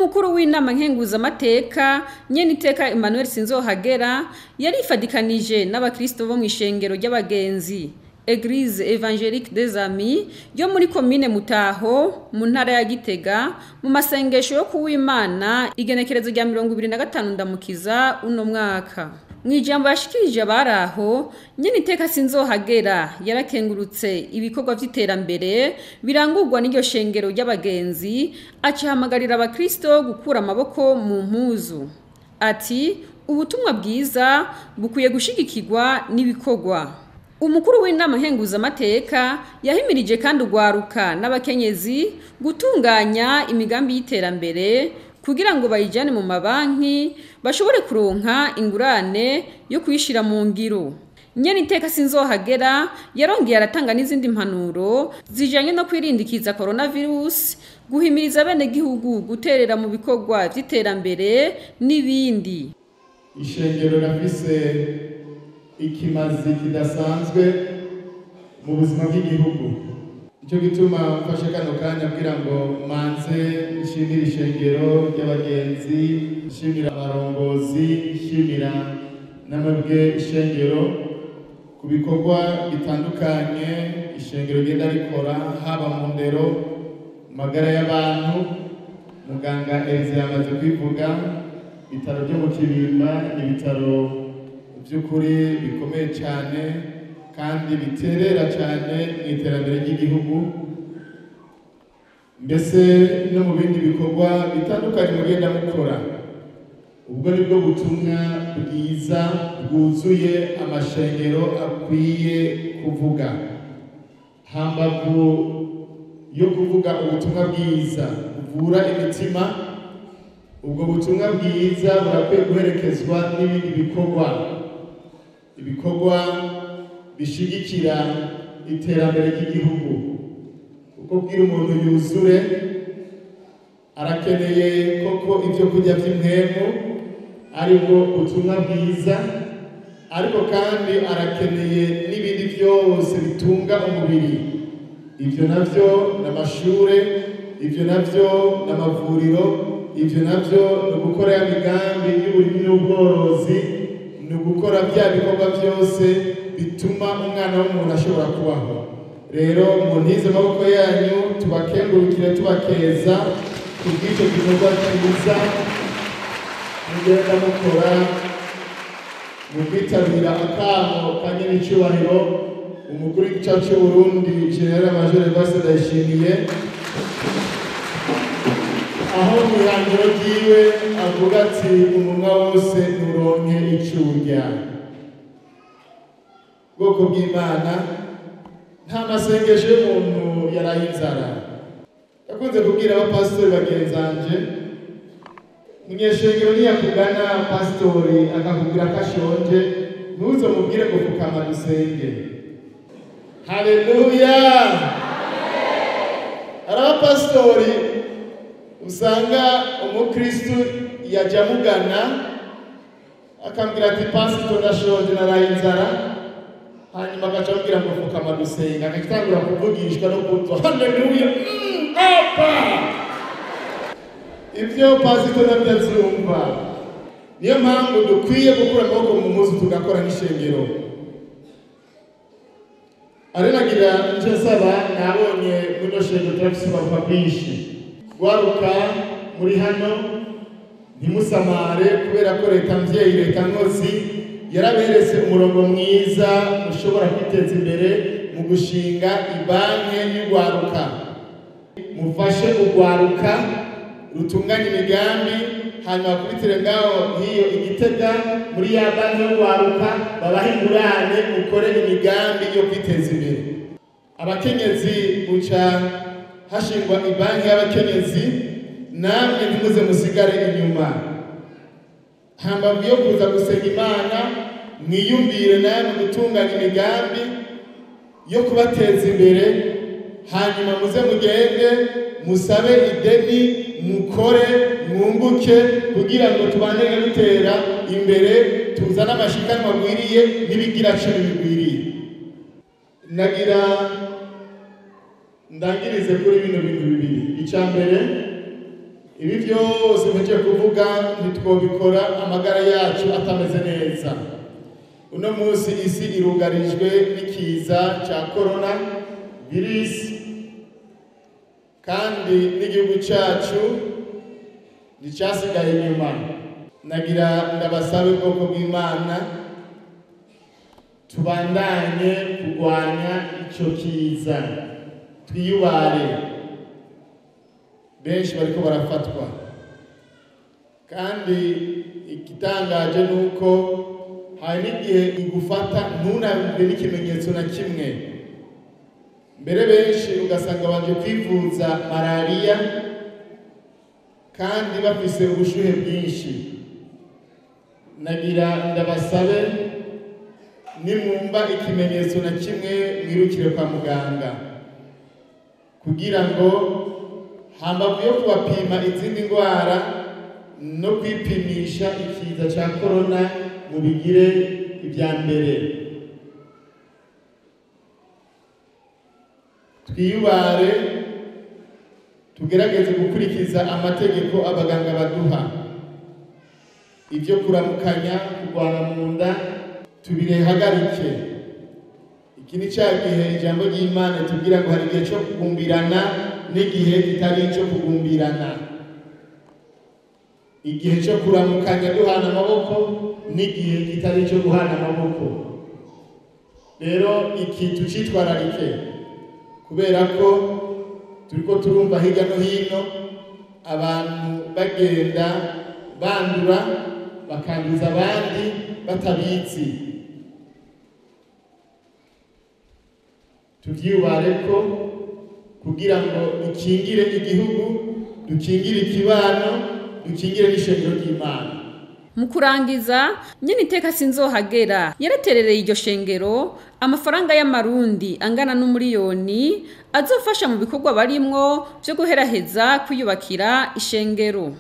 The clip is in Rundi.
Umukuru w'inama nkenguzamateka Nyeniteka Emmanuel Sinzohagera yarifadikanije n'abakristo bo mw'ishengero ry'abagenzi Eglise Evangelique des Amis yo muri komine Mutaho mu ntara ya Gitega mu masengesho yo kuwimana igenekerezo rya 25 Ndamukiza uno mwaka. Mwijambo yashikirije abaraho, Nyeniteka Sinzohagera yarakengurutse ibikorwa vy'iterambere birangurwa n'iryo shengero ry'abagenzi, acihamagarira abakristo gukura amaboko mu mpuzu. Ati ubutumwa bwiza bukwiye gushigikirwa n'ibikorwa. Umukuru w'inama nkenguzamateka yahimirije kandi ugwaruka n'abakenyezi gutunganya imigambi y'iterambere kugira ngo bayijane mu mabanki bashobore kuronka ingurane yo kuyishira mu ngiro. Nyeniteka Sinzohagera yarongeye aratanga n'izindi mpanuro zijanye no kwirindikiza coronavirus, guhimiriza bene gihugu guterera mu bikorwa vy'iterambere n'ibindi. Ishengero rafise ikimazi kidasanzwe mu buzima bw'igihugu. Icyo gituma mfashe kano kanya kugira ngo manze nshimire ishengero ry'abagenzi, nshimira abarongozi, nshimira n'amabwe ishengero ku bikorwa bitandukanye ishengero rigenda rikora, haba mu ndero, mu magara y'abantu. Muganga Elise yamaze kwivuga, ibitaro byo mu Kibimba ni ibitaro by'ukuri bikomeye cyane kandi biterera cyane mu iterambere ry'igihugu, mbese no mu bindi bikorwa bitandukanye mugenda mukora. Ubwo nibwo butumwa bwiza bwuzuye amashengero akwiye kuvuga. Hambavu yo kuvuga ubutumwa bwiza buvura imitima, ubwo butumwa bwiza burakwiye guherekezwa n'ibindi bikorwa, ibikorwa bishigikira iterambere ry'igihugu. Kuko bwira umuntu yuzure arakeneye koko ibyo kurya by'impwemu, aribwo butumwa bwiza, ariko kandi arakeneye n'ibindi byose bitunga umubiri. Ibyo navyo n'amashure, ibyo navyo n'amavuriro, ibyo navyo ni ugukora ya migambi y'uburimyi n'ubworozi, ni ugukora bya bikorwa byose bituma umwana w'umuntu ashobora kubaho. Rero muntize amaboko yanyu, tubakengurukire, tubakeza kubw'icyo gikorwa cyiza mugenda mukora mu kwitabira akamo ka nyenicubahiro umukuru w'igihugu cy'u Burundi General Major Evariste Ndayishimiye, aho mu ihangiro ryiwe avuga ati umunwa wose nturonke ico urya. Bwoko bw'Imana, nta masengesho y'umuntu yaraye inzara. Yakunze kubwira abapasitori bagenzanje, munyeshengero niyakugana pasitori akakubwira ko ashonje, ntuzomubwire ngo pfukama dusenge. Haleluya! Hari abapasitori usanga umukristu yaja amugana akambwira ati pasito ndashonje naraye inzara, hanyuma agaca amubwira ngo pfukama dusenga, agatangura kuvugishwa no kumva haleluya, apa ibyo pasito nabyo azumva. Niyo mpamvu dukwiye gukura amaboko mu mpuzu tugakora n'ishengero. Arenagira nje nsaba, nabonye muri shengero turafise ubupapa bwinshi. Gwaruka muri hano ntimusamare, kubera ko leta mvyeyi, leta nkozi yaraberetse umurongo mwiza mushobora kwiteza imbere mu gushinga ibanki y'ugwaruka. Mufashe ugwaruka rutunganye imigambi, hanyuma bakubitire ngaho hiyo Igitega muri ya banki y'ugwaruka, babahe ingurane mukore imigambi yo kwiteza imbere. Abakenyezi buca hashingwa ibanki y'abakenyezi, namwe ntimuze musigare inyuma. Hambavu yo kuza gusenga Imana, mwiyumvire namwe gutunganya imigambi yo kubateza imbere, hanyuma muze mugende musabe ideni, mukore mwunguke, kugira ngo tubandanye dutera imbere, tuzane amashikanwa agwiriye n'ibigira cumi bigwiriye. Nagira ndangirize kuri bino bintu bibiri. Icya mbere, Ibi byose mpejeje kuvuga ntitwobikora amagara yacu atameze neza. Uno munsi isi irugarijwe n'ikiza cya corona virus, kandi n'igihugu cyacu nticyasigaye inyuma. Nagira ndabasabe ubwoko bw'Imana tubandanye kurwanya ico kiza, twiyubare. Benshi bariko barafatwa, kandi igitangaje nuko hari n'igihe igufata ntunabwe n'ikimenyetso na kimwe. Mbere benshi ugasanga baje kwivuza malaria kandi bafise ubushuhe bwinshi. Nagira ndabasabe nimwumva ikimenyetso na kimwe mwirukire kwa muganga, kugira ngo hambavu yo kubapima izindi ndwara no kwipimisha ikiza ca corona mubigire ibya mbere. Twiyubare, tugerageze gukurikiza amategeko abaganga baduha. Ibyo kuramukanya, kurwana mu nda tubirehagarike. Iki ni cya gihe ijambo ry'Imana tubwira ngo hari igihe cyo kugumbirana n'igihe kitari icyo kugumbirana, igihe cyo kuramukanya duhana amaboko n'igihe kitari icyo guhana amaboko. Rero iki tucitwararike, kubera ko turiko turumva hirya no hino abantu bagenda bandura bakanduza abandi batabizi. Tuvyubare ko kugira ngo dukingire igihugu, dukingire ikibano, dukingire n'ishengero ry'Imana. Mu kurangiza, nyene iteka Sinzohagera yaraterereye iryo shengero amafaranga y'amarundi angana n'umuriyoni azofasha mu bikorwa barimwo vyo guheraheza kwiyubakira ishengero.